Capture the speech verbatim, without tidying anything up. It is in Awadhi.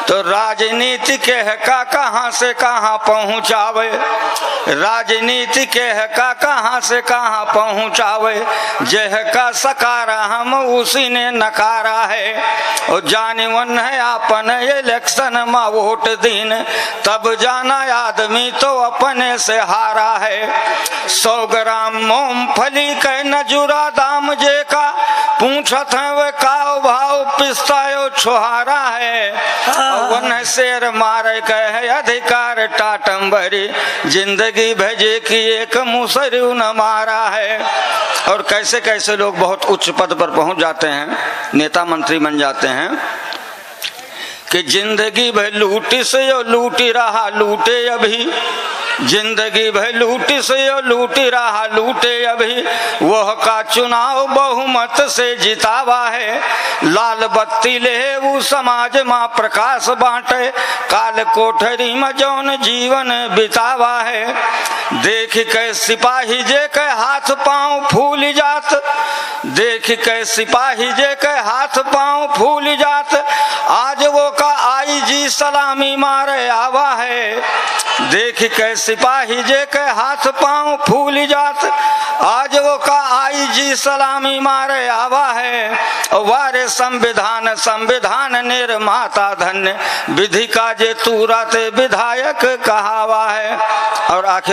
तो राजनीति के है का कहाँ से कहाँ पहुँचावे, राजनीति के है का कहाँ से कहाँ पहुँचावे, जेह का सकारा हम उसी ने नकारा है। और जानी वन है आपन इलेक्शन मा वोट दीन, तब जाना आदमी तो अपने से हारा है। सौ ग्राम मूंगफली के नजूरा दाम जेका, पूछत हैं वे का भाव पिस्ता यो छोहारा है। हाँ। वन शेर मारे के है अधिकार टाटम भरी, जिंदगी भजे की एक मुसरी न मारा है। और कैसे कैसे लोग बहुत उच्च पद पर पहुंच जाते हैं, नेता मंत्री बन जाते हैं। कि जिंदगी भर लूटिस यो लूटि रहा लूटे अभी, जिंदगी भर लूटिस यो लूटि रहा लूटे अभी, वह का चुनाव बहुमत से जितावा है। लाल बत्ती ले ऊ समाज मा प्रकाश बांटे, काल कोठरी मा जौन जीवन बितावा है। देख के सिपाही जे के हाथ पाँव फूल जात, देख के सिपाही जे के हाथ पाँव फूल जात, आज वो का आईजी सलामी मारे आवा है। देख के सिपाही जे के हाथ पाँव फूल जात, आज वो का आईजी सलामी मारे आवा है। वारे संविधान, संविधान निर्माता धन्य, विधि का जे तूरत विधायक कहावा है। और आखिर